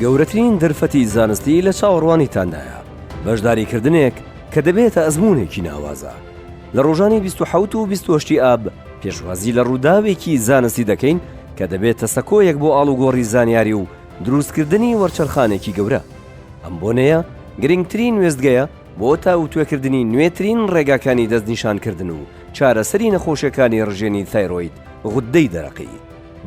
گەورەترین دەرفەتی زانستی لە چاوەڕوانیتاندایە، بەشداریکردنێک کە دەبێتە ئەزموونێکی ناوازە. لە ڕۆژانی 27 و 28 ی ئاب پێشوازی لە ڕووداوێکی زانستی دەکەین کە دەبێتە سەکۆیەک بۆ ئاڵوگۆڕی زانیاری و دروستکردنی وەرچەرخانێکی گەورە. ئەم بۆنەیە گرنگترین وێستگەیە بۆ تاوتوێکردنی نوێترین ڕێگاکانی دەستنیشانکردن و چارەسەری نەخۆشیەکانی ڕژێنی ثایرۆید، غوددەی دەرەقی.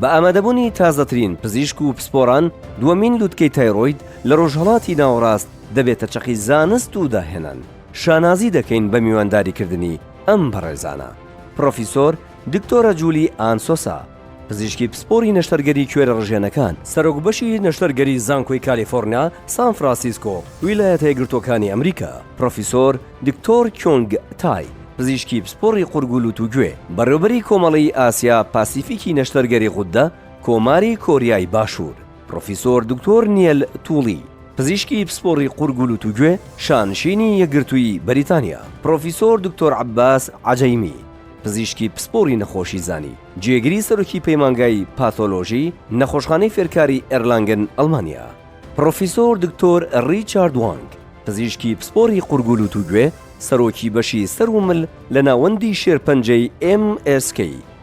بە ئامادەبوونی تازەترین پزیشک و پسپۆڕان، دووەمین لوتکەی تایرۆید لە ڕۆژهەڵاتی ناوەڕاست دەبێتە چەقی زانست و داهێنان. شانازی دەکەین بە میوانداریکردنی ئەم بەڕێزانە، پڕۆفیسۆر دکتۆرە جولی ئان سۆسا، پزیشکی پسپۆڕی نەشتەرگەری کوێرە ڕژێنەکان، سەرۆک بەشی نەشتەرگەری زانکۆی کالیفۆرنیا، سان فرانسیسکۆ، ویلایەتە یەکگرتووەکانی ئەمریکا، پڕۆفیسۆر دکتۆر کیۆنگ تای، پزیشکی پسپۆڕی قورگ و لوت و گوێ، بەڕێوبەری کۆمەڵەی ئاسیا پاسیفیکی نەشتەرگەری غوددە، کۆماری کۆریای باشوور، پڕۆفیسۆر دکتۆر نیەل توڵی، پزیشکی پسپۆڕی قورگ و لوت و گوێ، شانشینی یەکگرتووی بەریتانیا، پڕۆفیسۆر دکتۆر عەباس عەجەیمی، پزیشکی پسپۆڕی نەخۆشیزانی، جێگری سەرۆکی پەیمانگای پاتۆلۆژی، نەخۆشخانەی فێرکاری ئێرلانگن، ئەڵمانیا. پڕۆفیسۆر دکتۆر ڕیچارد وانگ، پزیشکی پسپۆڕی قورگ و لوت و گوێ، سەرۆکی بەشی سەر و مل لە ناوەندی شێرپەنجەی MSK،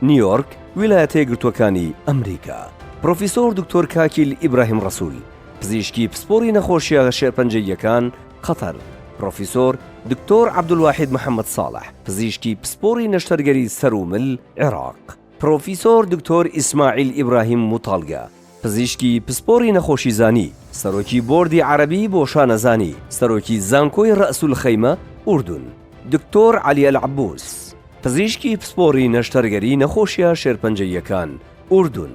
نیویۆرک، ویلایەتە یەکگرتووەکانی ئەمریکا. پڕۆفیسۆر دکتۆر کاکیل ئیبراهیم ڕەسول، پزیشکی پسپۆڕی نەخۆشییە شێرپەنجەییەکان، قەتەر. پڕۆفیسۆر دکتۆر عەبدولواحید محەمەد ساڵح، پزیشکی پسپۆڕی نەشتەرگەری سەر و مل، عێراق. پڕۆفیسۆر دکتۆر ئیسماعیل ئیبراهیم موتاڵگە، پزیشکی پسپۆڕی نەخۆشیزانی، سەرۆکی بۆردی عەرەبی بۆ شانەزانی، سەرۆکی زانکۆی ڕەئسولخەیمە، ئوردون. دکتۆر عەلی ئەلعەبوس، پزیشکی پسپۆڕی نەشتەرگەری نەخۆشیە شێرپەنجەییەکان، ئوردون.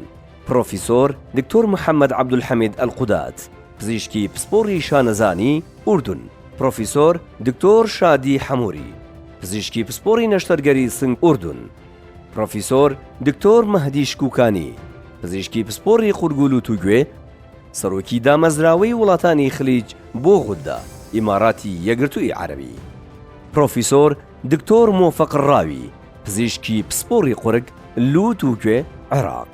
پڕۆفیسۆر دکتۆر محەمەد عەبدولحەمید ئەلقودات، پزیشکی پسپۆڕی شانەزانی، ئوردون. پڕۆفیسۆر دکتۆر شادی حەموری، پزیشکی پسپۆڕی نەشتەرگەری سنگ، ئوردون. پڕۆفیسۆر دکتۆر مەهدی شکوکانی، پزیشکی پسپۆڕی قورگ و لوت و گوێ، سەرۆکی دامەزراوەی وڵاتانی خلیج بۆ غودە، ئیماراتی یەکگرتووی عەرەبی. پڕۆفیسۆر دکتۆر مۆفەق ڕاوی، پزیشکی پسپۆڕی قورگ، لوت و گوێ، عێراق.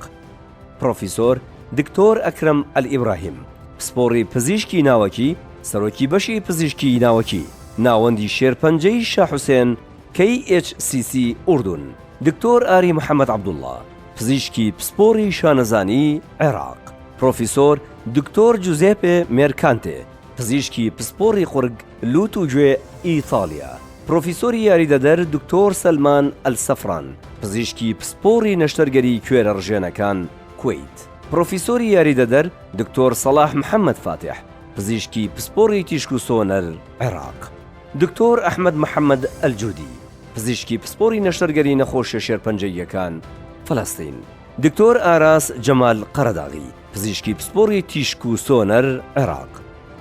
پڕۆفیسۆر دکتۆر ئەکرەم ئەلئیبراهیم، پسپۆڕی پزیشکی ناوەکی، سەرۆکی بەشی پزیشکیی ناوەکی، ناوەندی شێرپەنجەی شا حوسێن، KHCC ئوردون، دکتۆر ئاری محەمەد عەبدوڵڵا، پزیشکی پسپۆڕی شانەزانی، عێراق، پرۆفیسۆر دکتۆر جوزێپێ مێرکانتێ، پزیشکی پسپۆڕی قورگ، لوت و گوێ، ئیتاڵیا، پرۆفیسۆری یاریدەدەر دکتۆر سەلمان ئەلسەفران، پزیشکی پسپۆڕی نەشتەرگەری کوێرە ڕژێنەکان، کوەیت، پرۆفیسۆری یاریدەدەر دکتۆر سەڵاح محەمەد فاتیح، پزیشکی پسپۆڕی تیشک و سۆنەر، عێراق. دکتۆر ئەحمەد محەمەد ئەلجودی، پزیشکی پسپۆڕی نەشتەرگەری نەخۆشیە شێرپەنجەییەکان، فەلەستین. دکتۆر ئاراس جەمال قەرەداغی، پزیشکی پسپۆڕی تیشک و سۆنەر، عێراق.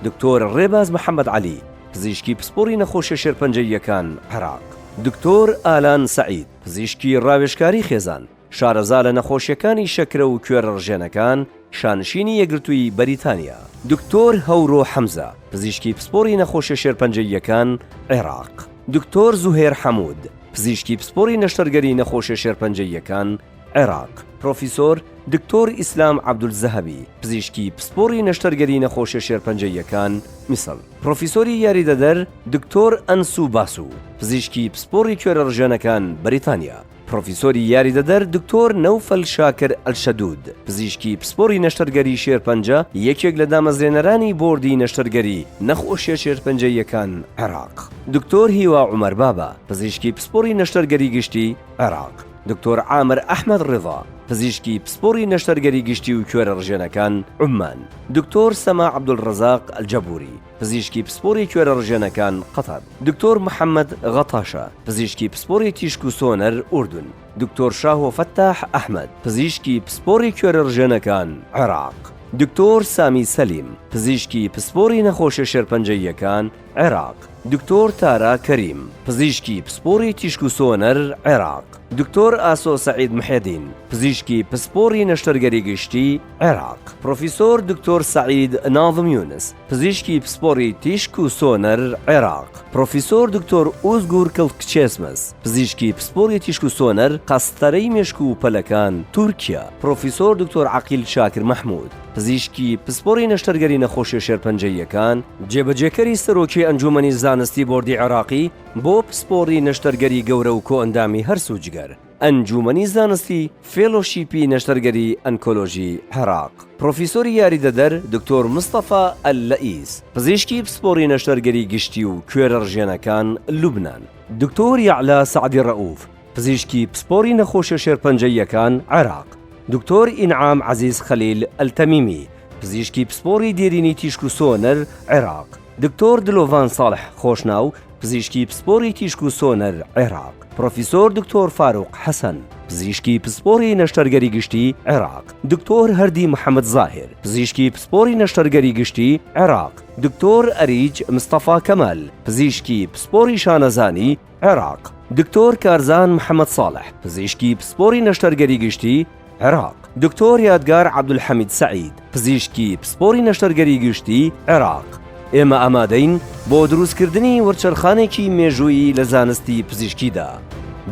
دکتۆر ڕێباز محەمەد عەلی، پزیشکی پسپۆڕی نەخۆشیە شێرپەنجەییەکان، عێراق. دکتۆر ئالان سەعید، پزیشکی ڕاوێژکاری خێزان، شارەزا لە نەخۆشیەکانی شەکرە و کوێرە ڕژێنەکان، شانشینی یەکگرتووی بەریتانیا. دکتۆر هەورۆ حەمزە، پزیشکی پسپۆڕی نەخۆشیە شێرپەنجەییەکان، عێراق. دکتۆر زوهێر حەمود، پزیشکی پسپۆڕی نەشتەرگەری نەخۆشیە شێرپەنجەییەکان، عێراق. پرۆفیسۆر دکتۆر ئیسلام عەبدولزەهەبی، پزیشکی پسپۆڕی نەشتەرگەری نەخۆشیە شێرپەنجەییەکان، میسر. پرۆفیسۆری یاریدەدەر دکتۆر ئەنسو باسو، پزیشکی پسپۆڕی کوێرە ڕژێنەکان، بەریتانیا. پرۆفیسۆری یاریدەدەر دکتۆر نەوفەل شاکر ئەلشەدود، پزیشکی پسپۆڕی نەشتەرگەری شێرپەنجە، یەکێک لە دامەزرێنەرانی بۆردی نەشتەرگەری نەخۆشیە شێرپەنجەییەکان، عێراق. دکتۆر هیوا عومەر بابا، پزیشکی پسپۆڕی نەشتەرگەری گشتی، عێراق. دکتۆر عامر ئەحمەد ڕضا، پزیشکی پسپۆڕی نەشتەرگەری گشتی و کوێرە ڕژێنەکان، عوممان. دکتۆر سەما عەبدولڕەزاق ئەلجەبوری، پزیشکی پسپۆڕی کوێرە ڕژێنەکان، قەتەر. دکتۆر محەمەد غەتاشە، پزیشکی پسپۆڕی تیشک و سۆنەر، ئوردون. دکتۆر شاهۆ فەتاح ئەحمەد، پزیشکی پسپۆڕی کوێرە ڕژێنەکان، عێراق. دکتۆر سامی سەلیم، پزیشکی پسپۆڕی نەخۆشیە شێرپەنجەییەکان، عێراق. دکتۆر تارا کەریم، پزیشکی پسپۆڕی تیشک و سۆنەر، عێراق. دکتۆر ئاسۆ سەعید محێدین، پزیشکی پسپۆڕی نەشتەرگەری گشتی، عێراق. پڕۆفیسۆر دکتۆر سەعید ناظم یونس، پزیشکی پسپۆڕی تیشک و سۆنەر، عێراق. پڕۆفیسۆر دکتۆر ئوزگور کڵکچێسمز، پزیشکی پسپۆڕی تیشک و سۆنەر، قەستەرەی مێشک و پەلەکان، تورکیا. پڕۆفیسۆر دکتۆر عەقیل شاکر مەحمود، پزیشکی پسپۆڕی نەشتەرگەری نەخۆشیە شێرپەنجەییەکان، جێبەجێکەری سەرۆکی ئەنجومەنی زانستی بۆردی عێراقی بۆ پسپۆڕی نەشتەرگەری گەورە و کۆئەندامی هەرس و جگەر، ئەنجوومەنی زانستی فێلۆشیپی نەشتەرگەری ئەنکۆلۆژی عێراق، پڕۆفیسۆری یاریدەدەر دکتۆر مستەفا ئەللەئیس، پزیشکی پسپۆڕی نەشتەرگەری گشتی و کوێرە ڕژێنەکان، لوبنان. دکتۆر یەعلا سەعدی ڕەئوف، پزیشکی پسپۆڕی نەخۆشیە شێرپەنجەییەکان، عێراق. دکتۆر ئینعام عەزیز خەلیل ئەلتەمیمی، پزیشکی پسپۆڕی دێرینی تیشک و سۆنەر، عێراق. دکتۆر دلۆڤان ساڵح خۆشناو، پزیشکی پسپۆڕی تیشک و سۆنەر، عێراق. پڕۆفیسۆر دکتۆر فاروق حەسەن، پزیشکی پسپۆڕی نەشتەرگەری گشتی، عێراق. دکتۆر هەردی محەمەد زاهیر، پزیشکی پسپۆڕی نەشتەرگەری گشتی، عێراق. دکتۆر ئەریج مستەفا کەمال، پزیشکی پسپۆڕی شانەزانی، عێراق. دکتۆر کارزان محەمەد ساڵح، پزیشکی پسپۆڕی نەشتەرگەری گشتی، عێراق. دکتۆر یادگار عەبدولحەمید سەعید، پزیشکی پسپۆڕی نەشتەرگەری گشتی، عێراق. ئێمە ئامادەین بۆ دروستکردنی وەرچەرخانێکی مێژوویی لە زانستی پزیشکیدا.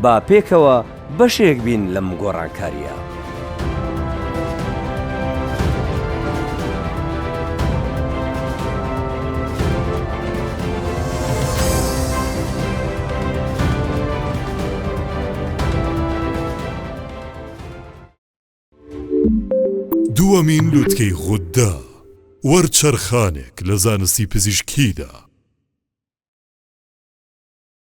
با پێکەوە بەشێک بین لەم گۆڕانکارییە. دووەمین لوتکەی غوددە، وەرچەرخانێک لە زانستی پزیشکیدا.